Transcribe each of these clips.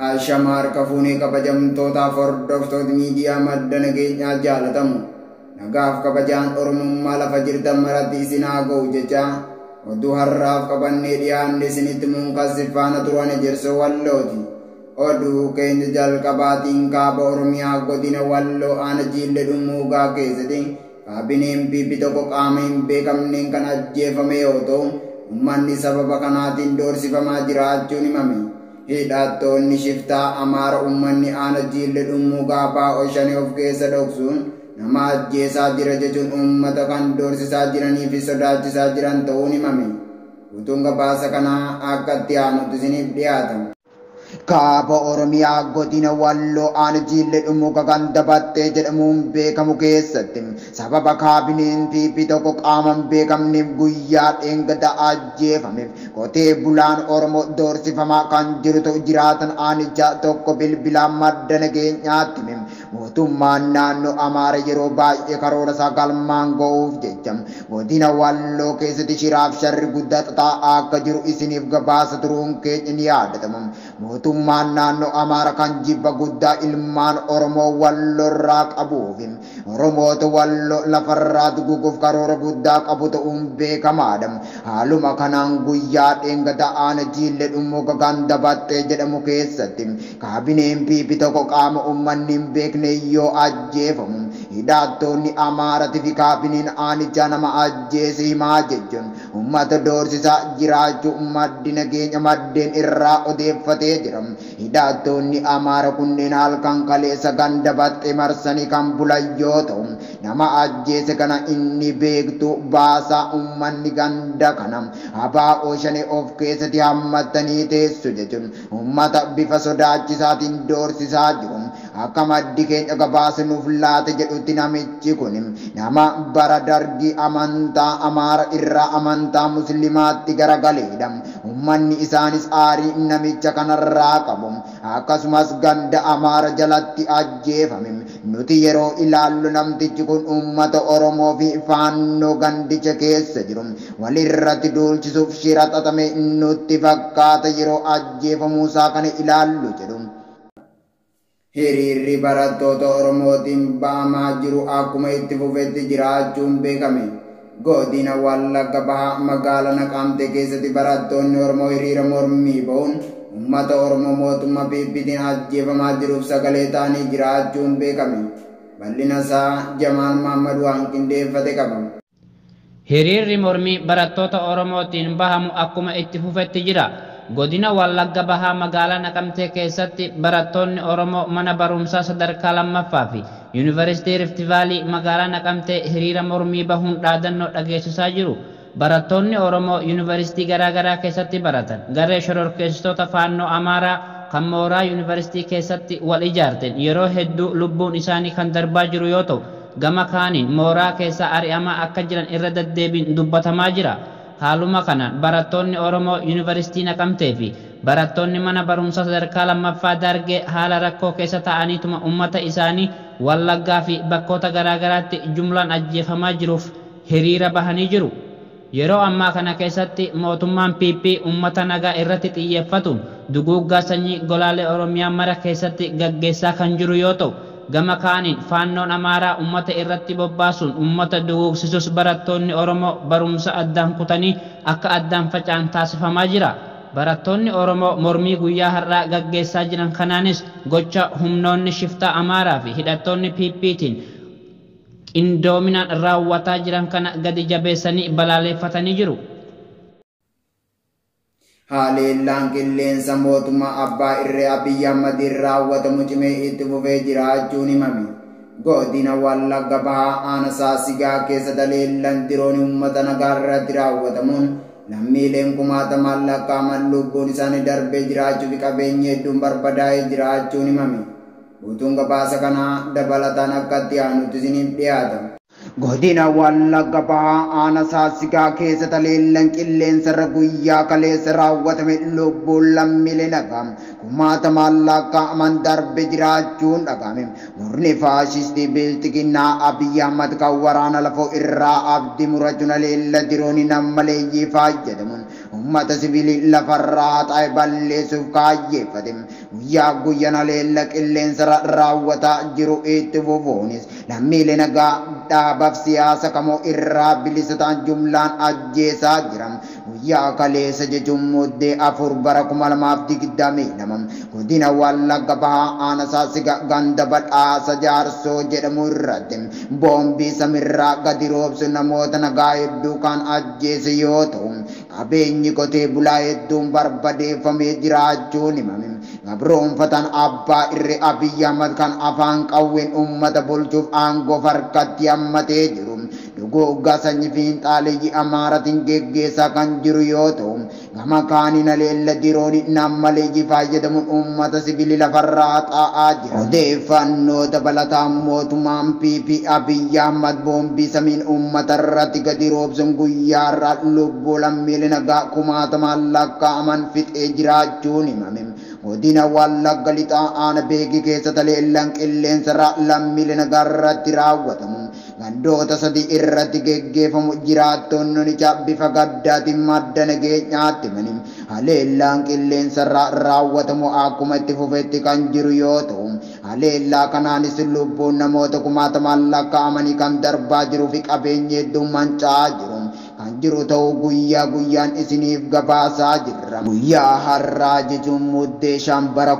Ashama harka fuunee kabajamtootaaf hordoftoota miidiyaa madda nageenyaa jaalatamu. Nagaaf kabajaan Oromummaa lafa jirtan maratti isin haa ga'u jecha oduu har'aaf qabannee dhiyaanne isinitti muunqassi faana turan Ejersoo Wallooti. Oduu keenya jalqabaatiin kaaba Oromiyaa godina Walloo aana Jiille Dhummuugaa keessatti kaabineen PP tokko qaama hin beekamneen kan ajjeefame yoo ta'u, uummanni sababa kanaatiin doorsifamaa jiraachuun himame. Hidhattoonni shiftaa Amaara uummanni aana Jiille Dhummuugaa baa'oo shanii of keessa dhoksuun nama ajjeesaa jira jechuun uummata kan doorsisaa jiranii fi sodaachisaa jiran ta'uun himame. Guutuun gabaasa kanaa akka itti aanutti isiniif dhiyaata. Kaaba Oromiyaa godina Walloo aana Jiille Dhummuugaa ganda Baxxee jedhamuun beekamu keessatti sababa kaabineen PP tokko qaama hin beekamneef guyyaa dheengadda ajjeefameef qotee bulaan Oromoo doorsifamaa kan jiru ta'u jiraatan aanichaa tokko bilbilaan madda nageenyaatti hime. Mootummaan naannoo Amaara yeroo baay'ee karoora isaa galmaan ga'uuf jecha godina Walloo keessatti shiraaf sharri guddaa xaxaa akka jiru isiniif gabaasa turuun keenya ni yaadatama. Mootummaan naannoo Amaara kan jibba guddaa ilmaan Oromoo Walloorraa qabuuf Oromoota Walloo lafarraa duguuguuf karoora guddaa qabu ta'uun beekamaadha. Haaluma kanaan guyyaa dheengadda aana Jiille Dhummuugaa ganda Baxxee jedhamu keessatti kaabineen PP tokko qaama uummanni hin beekne yoo ajjeefamu hidhattoonni Amaaratii fi kaabineen aanichaa nama ajjeese himaa jechuun uummata doorsisaa jiraachuu maddi nageenya maddeen irraa odeeffatee jira. Hidhattoonni Amaara kunneen halkan kaleessa ganda Baxxee marsanii kan bulan yoo ta'u, nama ajjeese kana inni beektu baasaa uummanni ganda kana abaa'oo shanii of keessatti hammatanii teessu jechuun uummata bifa sodaachisaatiin doorsisaa jiru. Akka maddi keenya gabaasa nuuf laate jedhutti namichi kun nama bara dargii amantaa Amaara irraa amantaa Muslimaatti garagaleedha. Uummanni isaanis aarii namicha kanarraa qabu. Akkasumas ganda Amaara jalatti ajjeefame. Nuti yeroo ilaallu namtichi kun uummata Oromoo fi faannoo gandicha keessa jiru walirratti duulchisuuf shira xaxame nutti fakkaata yeroo ajjeefamuusaa kana ilaallu jedhu. Hiriirri barattoota Oromootiin ba'amaa jiru akkuma itti fufetti jiraachuun beekame. Godina Wallagga Bahaa magaalaa Naqamtee keessatti barattoonni Oromoo hiriira mormii ba'uun uummata Oromoo mootummaa PPtiin ajjeefamaa jiruuf sagalee ta'anii jiraachuun beekame. Bal'ina isaa Jamaal Mahammad waan qindeeffate qaba. Hiriirri mormii barattoota Oromootiin bahamu akkuma itti fufetti jira. Godina Wallagga Bahaa magaalaa Naqamtee keessatti barattoonni Oromoo mana barumsaa sadarkaa lammaffaa fi Yuunivarsiitii Rift Vaalii magaalaa Naqamtee hiriira mormii bahuun dhaadannoo dhageessisaa jiru. Barattoonni Oromoo yuunivarsiitii garaagaraa keessatti baratan garee shororkeessitoota faannoo Amaaraa kan mooraa yuunivarsiitii keessatti wal ijaarteen yeroo hedduu lubbuun isaanii kan darbaa jiru yoo ta'u, gama kaaniin mooraa keessa ari'amaa akka jiran irra deddeebiin dubbatamaa jira. Haaluma kanaan barattoonni Oromoo yuunivarsiitii Naqamtee fi barattoonni mana barumsaa sadarkaa lammaffaa Dargee haala rakkoo keessa ta'aniituma uummata isaanii Wallaggaa fi bakkoota garaagaraatti jumlaan ajjeefamaa jiruuf hiriira bahanii jiru. Yeroo ammaa kana keessatti mootummaan PP uummata nagaa irratti xiyyeeffatuun duguuggaa sanyii golaalee Oromiyaa mara keessatti gaggeessaa kan jiru yoo ta'u, gama kaaniin faannoon Amaaraa uummata irratti bobbaasuun uummata duguugsisus barattoonni Oromoo barumsa addaan kutanii akka addaan faca'an taasifamaa jira. Barattoonni Oromoo mormii guyyaa har'aa gaggeessaa jiran kanaanis gocha humnoonni shiftaa Amaaraa fi hidhattoonni PPtiin qindoominaan raawwataa jiran kana gadi jabeessanii balaaleffatanii jiru. Haleellaan qilleensa mootummaa abbaa irree Abiyyi Ahmadiin raawwatamu cimee itti fufee jiraachuun himame. Godina Wallagga Bahaa aana Saasigaa keessa haleellaan diroonii uummata nagaa irratti raawwatamuun lammiileen kumaatamaan lakkaa'aman lubbuun isaanii darbee jiraachuu fi qabeenyi hedduun barbadaa'ee jiraachuun himame. Guutuun gabaasa kanaa dabalataan akka itti aanutti isiniif dhiyaata. Godina Wallagga Bahaa aana Saasigaa keessa haleellaan qilleensarra guyyaa kaleessa raawwatame lubbuun lammiilee nagaa kumaatamaan lakkaa'aman darbe jiraachuun dhagahame. Murni faashistii Bilxiginnaa Abiyyi Ahmad kan waraana lafoo irraa abdii murachuun haleella diroonii nammaleeyyii fayyadamuun uummata siviilii lafarraa haxaa'e balleessuuf kaayyeeffate. Guyyaa guyyaan haleellaa qilleensarra raawwataa jiru itti fufuunis lammiilee nagaa dhaabaaf siyaasa kamuu irraa bilisa ta'an jumlaan ajjeesaa jira. Guyyaa kaleessa jechuun Muddee 4 bara 2022 godina Wallagga Bahaa aanaa Saasiga ganda Badhaasa Jaarsoo jedhamu irratti boombii samiirraa gadi roobsu namoota nagaa hedduu kan ajjeese yoo ta'u, qabeenyi qotee bulaa hedduun barbadeeffamee jiraachuun himame. Gabroonfataan abbaa irree Abiyyi Ahmad kan afaan qawween uummata bulchuuf aangoo harkatti hammatee jiru duguuggaa sanyii fiinxaaleeyyii Amaaratiin geggeessaa kan jiru yoo ta'u, gama kaaniin haleella diroonii nammaleeyyii fayyadamuun uummata sibiilii lafarraa xaa'aa jira. Odeeffannoo dabalataan mootummaan PP Abiyyi Ahmad boombii samiin uummata irratti gadi roobsuun guyyaarraa lubbuu lammiilee nagaa kumaatamaan lakkaa'aman fixee jiraachuun himame. Godina Wallagga Lixaa aanaa Beekii keessa haleellaan qilleensarraa lammiilee nagaa irratti raawwatamu gandoota sadii irratti geggeeffamu jiraattonni onichaa bifa gaddaatiin madda nageenyaatti himani. Haleellaan qilleensarraa raawwatamu akkuma itti fufetti kan jiru yoo ta'u, haleellaa kanaanis lubbuun namoota kumaatamaan lakkaa'amanii kan darbaa jiruu fi qabeenyi hedduun manca'aa jiru kan jiru ta'uu guyyaa guyyaan isiniif gabaasaa jirra. Guyyaa har'aa jechuun Muddee 5 bara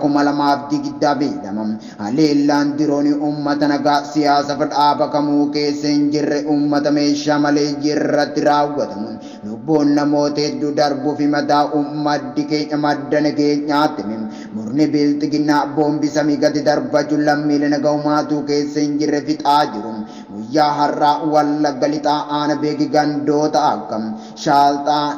2022 haleellaan diroonii uummata nagaa siyaasa dhaaba kamuu keessa hin jirre uummata meeshaa maleeyyii irratti raawwatamuun lubbuun namoota hedduu darbuu fi mataa maddi keenya madda nageenyaatti murni bilxiginnaa boombii samii gadi darbachuun lammiilee nagaa humaatuu keessa hin jirre fixaa jiru. Guyyaa har'aa Wallagga Lixaa aanaa Beekii gandoota akka Shaalxaa,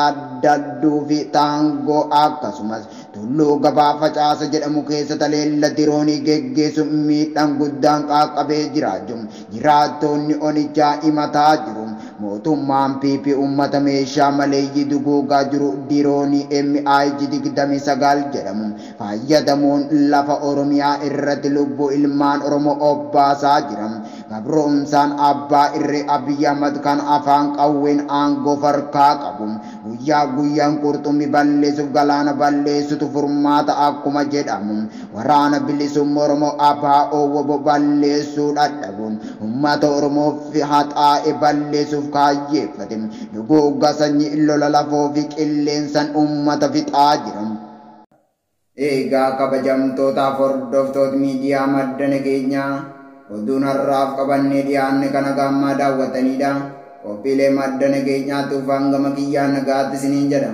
Dhaddadduu fi Taangoo akkasumas Tulluu Gabaa Facaasa jedhamu keessa haleella diroonii geggeessuun miidhaan guddaan qaqqabee jiraachuu jiraattonni onichaa himataa jiru. Mootummaan PP uummata meeshaa maleeyyii duguugaa jiru diroonii MIG 29 jedhamu fayyadamuun lafa Oromiyaa irratti lubbuu ilmaan Oromoo obbaasaa jira. Gabroomsaan abbaa irree Abiyyi Ahmad kan afaan qawween aangoo farkaa qabu guyyaa guyyaan qurxummii balleessuuf galaana balleessutu furmaata akkuma jedhamu waraana bilisummaa Oromoo ABO WBO balleessuu dadhabuun uummata Oromoof haxaa'e balleessuuf kaayyeeffate duguuggaa sanyii lola lafoo fi qilleensaan uummata fixaa jira. Egaa kabajamtootaaf hordoftoota miidiyaa madda nageenyaa oduun har'aaf qabannee dhiyaanne kana gammaa daawwatanidha. Qophiilee madda nageenyaatti ufaan gama kiyyaan nagaatti isiniin jedha.